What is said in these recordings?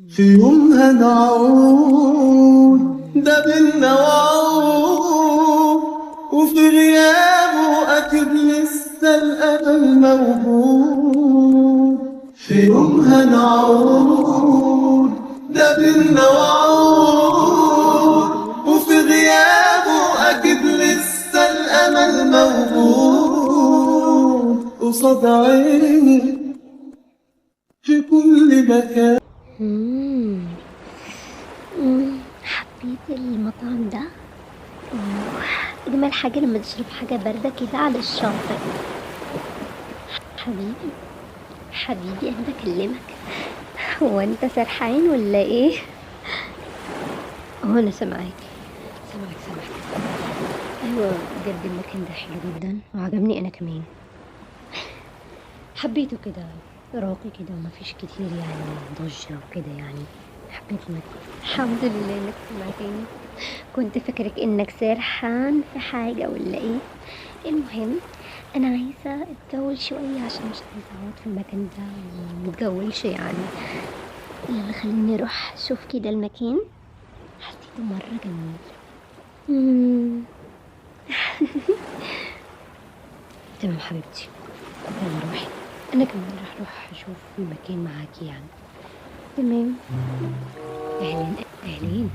في يوم هنعود ده بينا وعود، وفي غيابه أكيد لسه الأمل موجود. في يوم هنعود ده بينا وعود، وفي غيابه أكيد لسه الأمل موجود. قصاد عيني في كل مكان. مم. حبيت المطعم ده. أوه، أجمل حاجة لما تشرب حاجة باردة كده على الشاطئ. حبيبي حبيبي، أنا بكلمك، هو أنت سرحان ولا إيه؟ هو أنا سامعاك سامعك سامعك. أيوة بجد المكان ده حلو جدا وعجبني أنا كمان، حبيته كده راقي كده ومفيش كتير يعني ضجة وكده، يعني حبيت المكان. الحمد لله انك سمعتني، كنت فكرك انك سرحان في حاجة ولا ايه. المهم انا عايزة اتجول شوية عشان مش عايزة اقعد في المكان ده ومتجولش يعني. يلا خليني اروح اشوف كده المكان، حسيته مرة جميل. تمام حبيبتي، يلا روحي، انا كمان راح اروح اشوف المكان معاكي يعني. تمام. اهلين اهلين،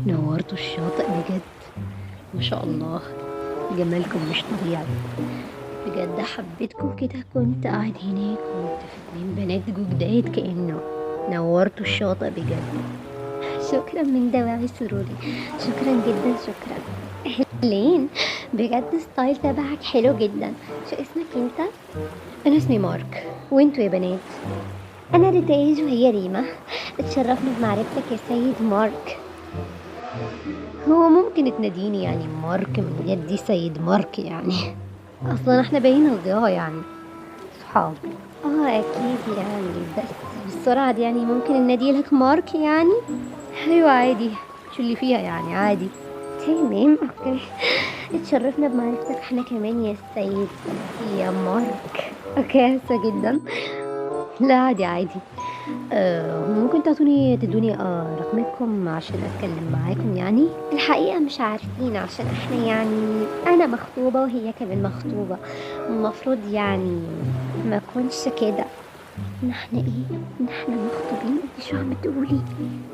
نورتوا الشاطئ بجد، ما شاء الله جمالكم مش طبيعي بجد، حبيتكم كده. كنت قاعد هناك وانت في اتنين بنات جداد كأنه نورتوا الشاطئ بجد. شكرا من دواعي سروري، شكرا جدا، شكرا. اهلين، بجد style تبعك حلو جدا. شو اسمك انت؟ انا اسمي مارك، وانتوا يا بنات؟ انا ريتاج وهي ريما. اتشرفنا بمعرفتك يا سيد مارك. هو ممكن تناديني يعني مارك من غير دي سيد مارك يعني، اصلا احنا باين اصدقاء يعني، صحاب. اكيد يعني، بس بالسرعه دي يعني ممكن ننادي لك مارك يعني؟ ايوه عادي، شو اللي فيها يعني، عادي. تمام okay، اتشرفنا بمعرفتك احنا كمان يا سيد يا مارك. okay اسفه جدا. لا عادي عادي. ممكن تعطوني تدوني رقمكم عشان اتكلم معاكم يعني؟ الحقيقة مش عارفين عشان احنا يعني انا مخطوبة وهي كمان مخطوبة، المفروض يعني ما اكونش كده. نحن ايه؟ نحن مخطوبين؟ انت شو عم تقولي؟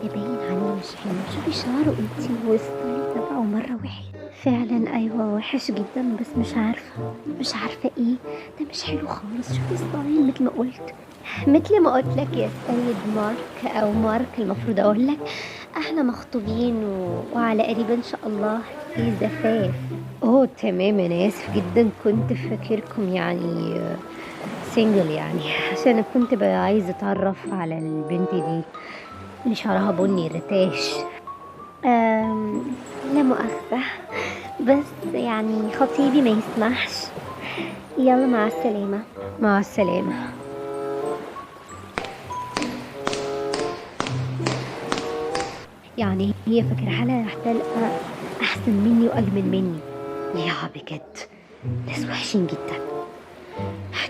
ده باين عليه مش حلو، شوفي شعره انت وال style تبعه مرة وحش فعلا. ايوه وحش جدا، بس مش عارفة مش عارفة ايه ده، مش حلو خالص. شوفي style مثل ما قلت، مثل ما قلت لك يا سيد مارك او مارك المفروض اقول لك احنا مخطوبين وعلى قريب ان شاء الله في زفاف. اوه تمام، انا اسف جدا، كنت فاكركم يعني single يعني، عشان كنت بقى عايزه اتعرف على البنت دي اللي شعرها بني رتاش. لا مؤاخذه، بس يعني خطيبي ما يسمحش. يلا مع السلامه. مع السلامه. يعني هي فاكرة حالها رح تلقى أحسن مني وأجمل مني. يا بجد ناس وحشين جدا.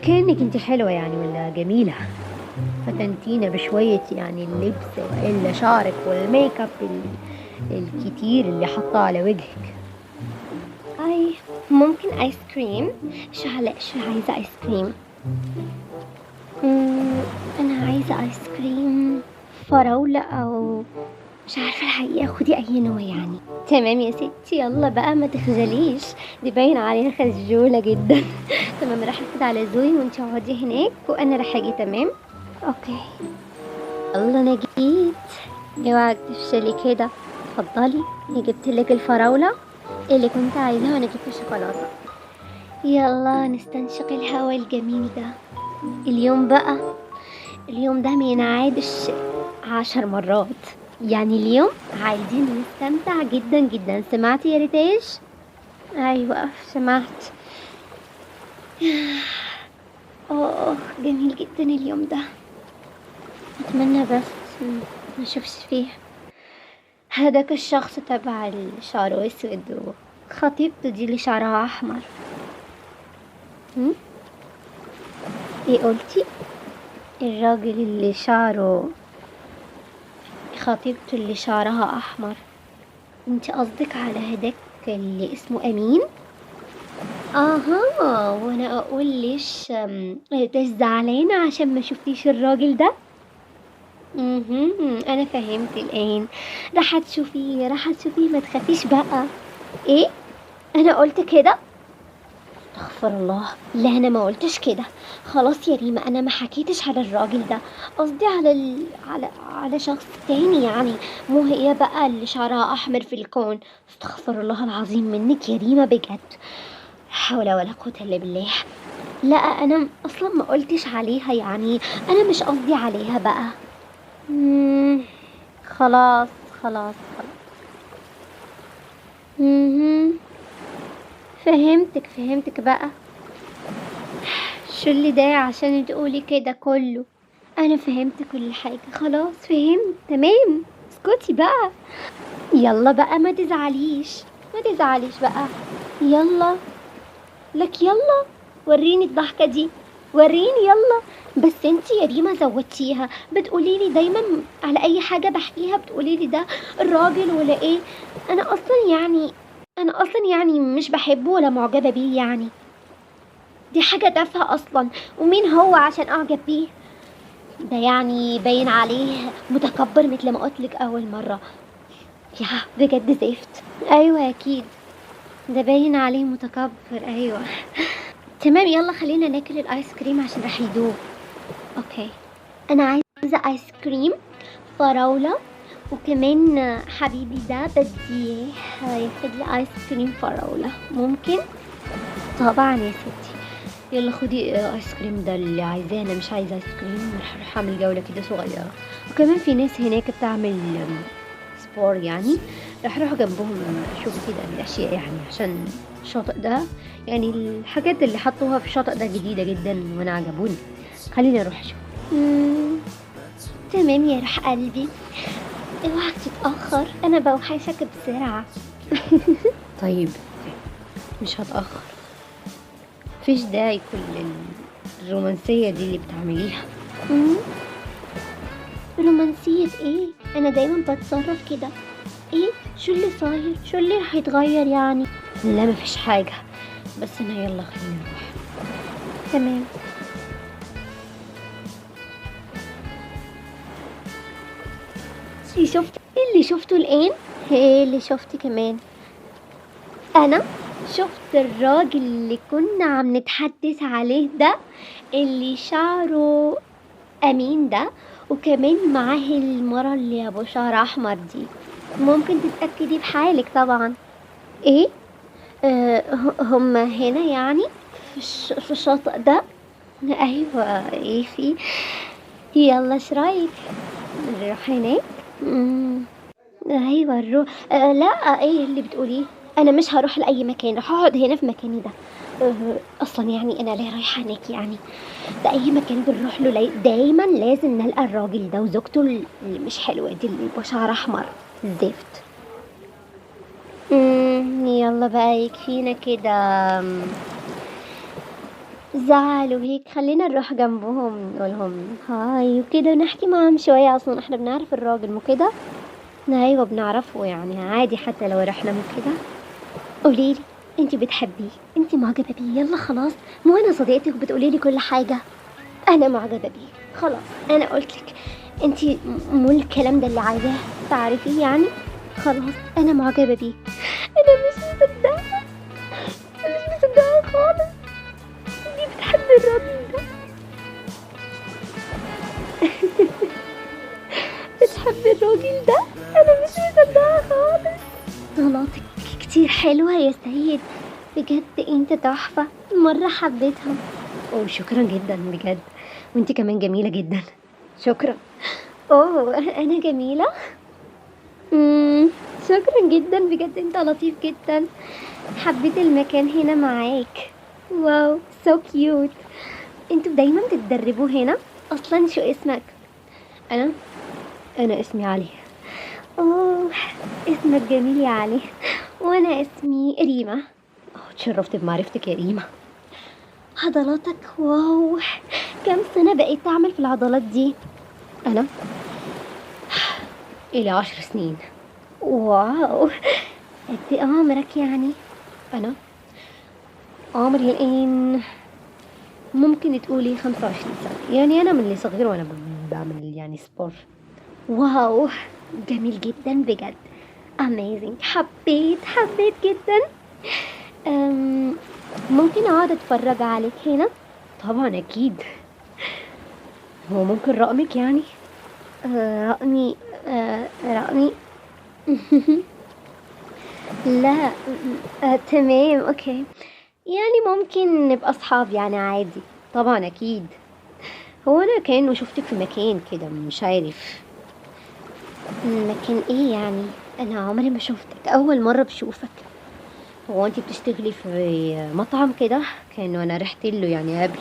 كأنك انت حلوة يعني ولا جميلة، فتنتينا بشوية يعني اللبس وإلا شعرك وال make up الكتير اللي حطاه على وجهك. أي ممكن آيس كريم؟ شو هلا شو عايزة آيس كريم؟ أنا عايزة آيس كريم فراولة أو مش عارفة الحقيقة، خدي أي نوع يعني. تمام يا ستي، يلا بقى ما تخجليش، دي باين عليها خجولة جدا. تمام راح اخد على زوي وانتي اقعدي هناك وانا راح اجي. تمام okay، يلا انا جيت، اوعك تفشلي كده. اتفضلي، انا جبت لك الفراولة اللي كنت عايزاها وانا جبت الشوكولاتة. يلا نستنشق الهواء الجميل ده. اليوم بقى، اليوم ده ما ينعادش 10 مرات يعني، اليوم عايزين نستمتع جدا جدا. سمعتي يا ريتاج؟ ايوه سمعت. اوه جميل جدا اليوم ده، اتمنى بس ما اشوفش فيه هذاك الشخص تبع الشعر اسود وخطيبته دي اللي شعرها احمر. ايه قلتي؟ الراجل اللي شعره خطيبته اللي شعرها احمر. انت قصدك على هداك اللي اسمه امين؟ اها، وانا اقول ليش انت زعلانة عشان ما شفتيش الراجل ده؟ انا فهمت الان. راح تشوفيه، راح تشوفيه، ما تخافيش بقى. ايه انا قلت كده؟ استغفر الله، لا انا ما قلتش كده. خلاص يا ريما انا ما حكيتش على الراجل ده، قصدي على على شخص تاني يعني، مو هي بقى اللي شعرها احمر في الكون. استغفر الله العظيم منك يا ريما بجد، لا حول ولا قوة الا بالله. لا انا اصلا ما قلتش عليها يعني، انا مش قصدي عليها بقى. خلاص خلاص خلاص. فهمتك فهمتك بقى. شو اللي ده عشان تقولي كده كله؟ انا فهمت كل حاجة خلاص، فهمت تمام. اسكتي بقى، يلا بقى ما تزعليش، ما تزعليش بقى، يلا لك، يلا وريني الضحكة دي، وريني يلا. بس انتي يا ريما زودتيها، بتقولي لي دايما على اي حاجة بحكيها بتقولي لي ده الراجل ولا ايه. انا اصلا يعني مش بحبه ولا معجبة بيه يعني، دي حاجة تافهة اصلا، ومين هو عشان اعجب بيه ده؟ يعني باين عليه متكبر مثل ما قلتلك اول مرة. يا بجد زفت. ايوه اكيد ده باين عليه متكبر. ايوه تمام، يلا خلينا ناكل الايس كريم عشان راح يدوب. okay انا عايزه ايس كريم فراوله، وكمان حبيبي ده بدي ياخد لي ايس كريم فراوله، ممكن؟ طبعا يا ستي. يلا خدي ايس كريم ده اللي عايزاه، انا مش عايزه ايس كريم، راح اروح اعمل جولة كده صغيرة. وكمان في ناس هناك بتعمل sport يعني، راح اروح جنبهم اشوف كده الاشياء يعني، عشان الشاطئ ده يعني الحاجات اللي حطوها في الشاطئ ده جديدة جدا وانا عجبوني، خليني اروح اشوف. تمام يا روح قلبي، اوعك تتاخر، انا بوحشك بسرعة. طيب مش هتاخر، مفيش داعي كل الرومانسية دي اللي بتعمليها. رومانسية ايه؟ انا دايما بتصرف كده. ايه شو اللي صاير؟ شو اللي رح يتغير يعني؟ لا مفيش حاجة، بس انا يلا خليني اروح. تمام. شفتي اللي شفته الان؟ ايه اللي شفتي كمان؟ انا شفت الراجل اللي كنا عم نتحدث عليه ده، اللي شعره امين ده، وكمان معاه المرة اللي ابو شعر احمر دي. ممكن تتأكدي بحالك طبعا. ايه هم هنا يعني في الشاطئ ده؟ ايوه. ايه في؟ يلا شرايك نروح هناك؟ ايوه نروح. لا ايه اللي بتقوليه؟ انا مش هروح لاي مكان، راح اقعد هنا في مكاني ده. اصلا يعني انا ليه رايحة هناك يعني؟ ده اي مكان بنروح له دايما لازم نلقى الراجل ده وزوجته اللي مش حلوة دي اللي بشعر احمر الزفت. يلا بقى يكفينا كده زعل وهيك، خلينا نروح جنبهم نقولهم هاي وكده ونحكي معاهم شوية، اصلا احنا بنعرف الراجل مو كده؟ ايوه بنعرفه يعني عادي حتى لو رحنا مو كده. قوليلي انتي بتحبيه، انتي معجبه بيه، يلا خلاص، مو انا صديقتك وبتقولي لي كل حاجة. انا معجبه بيه خلاص، انا قلتلك انتي مو الكلام ده اللي عايزاه تعرفيه يعني، خلاص انا معجبه بيه. انا مش مصدقه، انا مش مصدقه خالص، انتي بتحبي الراجل ده. بتحبي الراجل ده؟ انا مش مصدقه خالص. طلعتك كتير حلوة يا سيد، بجد انت تحفة، مرة حبيتهم. شكرا جدا بجد، وانت كمان جميلة جدا. شكرا. اوه انا جميلة؟ شكرا جدا بجد، انت لطيف جدا، حبيت المكان هنا معاك. wow so cute. انتوا دايما بتتدربوا هنا اصلا؟ شو اسمك؟ انا اسمي علي. اوه اسمك جميل يا علي. وانا اسمي ريما. اتشرفت بمعرفتك يا ريما. عضلاتك wow، كم سنة بقيت تعمل في العضلات دي؟ انا إلى 10 سنين. wow، قد ايه عمرك يعني؟ أنا عمري الآن ممكن تقولي 25 سنة، يعني أنا من اللي صغير وأنا بعمل يعني sport. wow، جميل جدا بجد، amazing، حبيت حبيت جدا. ممكن اقعد اتفرج عليك هنا؟ طبعا اكيد. هو ممكن رقمك يعني؟ رقمي، رقمي لا، تمام okay، يعني ممكن نبقى اصحاب يعني عادي. طبعا اكيد. هو انا كأنه شفتك في مكان كده، مش عارف مكان ايه يعني، انا عمري ما شفتك، اول مرة بشوفك. هو انتي بتشتغلي في مطعم كده؟ كأنه انا رحت له يعني قبل،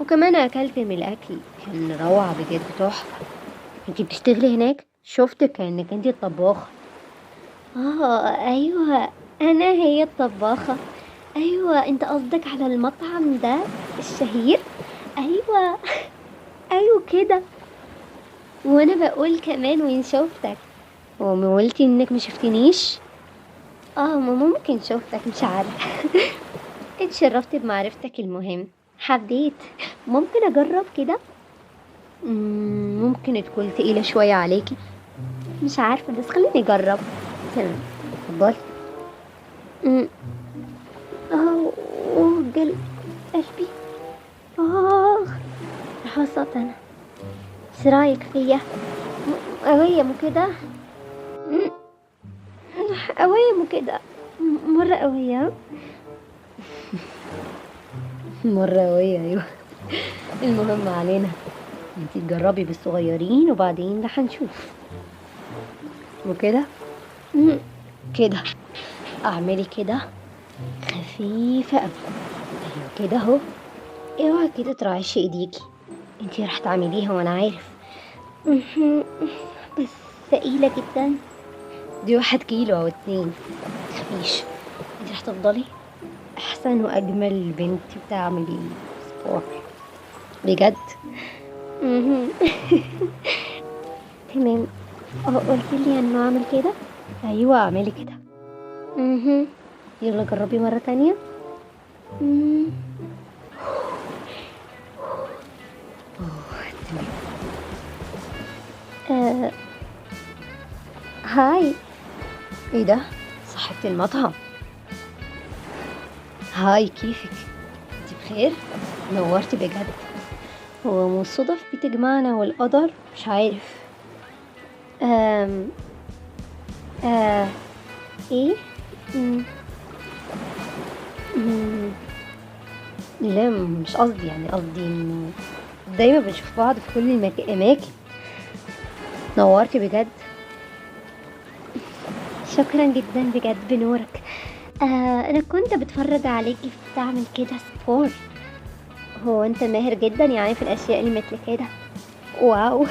وكمان اكلت من الاكل كان روعة بجد، تحفة. انتي بتشتغلي هناك؟ شفتك كأنك انتي الطباخة. ايوه انا هي الطباخة. ايوه انت قصدك على المطعم ده الشهير؟ ايوه ايوه كده. وانا بقول كمان وين شفتك، وما قلتي انك ما شفتنيش؟ ما ممكن شفتك، مش عارفه. اتشرفت بمعرفتك. المهم حبيت، ممكن اجرب كده؟ ممكن تكون تقيلة شوية عليكي، مش عارفه، بس خليني اجرب. تمام اتفضلي. قلبي، راح وسط انا. ايش رايك فيا؟ قوية مو كده؟ قوية مو كده؟ مرة قوية. مرة قوية ايوه. المهم علينا، انتي تجربي بالصغيرين وبعدين رح نشوف. وكده كده اعملي كده خفيفة قوي. ايوه كده اهو، اوعي كده ترعشي ايديكي، انتي رح تعمليها وانا عارف. بس ثقيلة جدا، دي 1 كيلو او 2، متخافيش، انتي رح تفضلي احسن واجمل بنت بتعملي sport بجد. تمام. قلتي لي انه اعمل كده؟ ايوه اعملي كده. يلا جربي مرة تانية. تمام. hi. ايه ده؟ صاحبة المطعم. hi، كيفك؟ انت بخير؟ نورتي بجد. هو مو الصدف بتجمعنا والقدر؟ مش عارف. ايه؟ لا مش قصدي، يعني قصدي انه دايما بنشوف بعض في كل الاماكن. نورتي بجد، شكرا جدا بجد بنورك. انا كنت بتفرج عليكي بتعمل كده sport. هو انت ماهر جدا يعني في الاشياء اللي مثل كده. wow،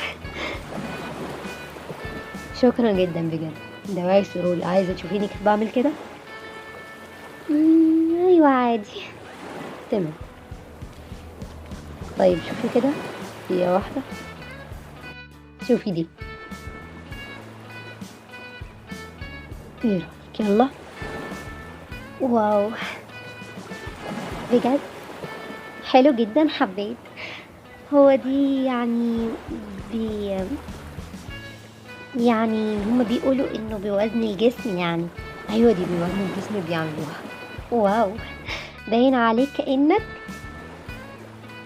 شكرا جدا بجد، ده واعي سرور. عايزه تشوفيني كيف بعمل كده؟ ايوه عادي. تمام. طيب شوفي كده، دقيقة واحدة، شوفي دي، ايه رايك؟ يلا. wow بجد حلو جدا، حبيت. هو دي يعني يعني هما بيقولوا انه بوزن الجسم يعني. ايوه دي بوزن الجسم بيعملوها. wow باين عليك كأنك،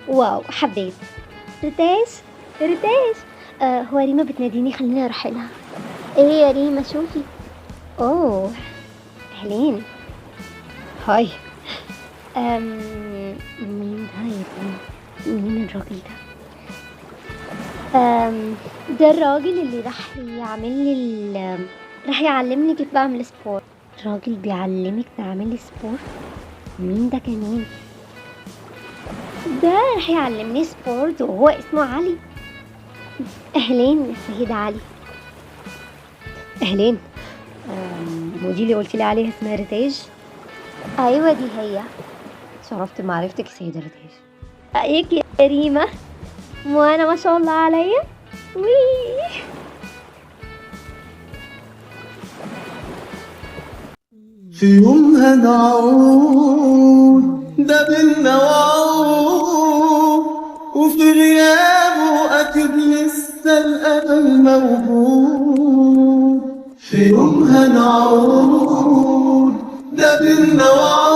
wow حبيت. ريتاج ريتاج، هو ريما بتناديني، خليني اروح لها. ايه يا ريما؟ شوفي. اوه اهلين. hi. مين ده يا ريما؟ مين الراجل ده؟ ده الراجل اللي راح يعمل لي راح يعلمني كيف بعمل sport. الراجل بيعلمك تعملي sport؟ مين ده كمان؟ ده راح يعلمني sport وهو اسمه علي. اهلين يا سيد علي. اهلين. ودي اللي قلتي لي عليها اسمها ريتاج؟ ايوه دي هي. شرفت بمعرفتك يا سيدة ريتاج. رايك يا ريما؟ وانا ما شاء الله عليا. وي. في يوم هنعود، ده بينا وعود، وفي غيابه أكيد لسه الأمل موجود. في يوم هنعود، ده بينا وعود.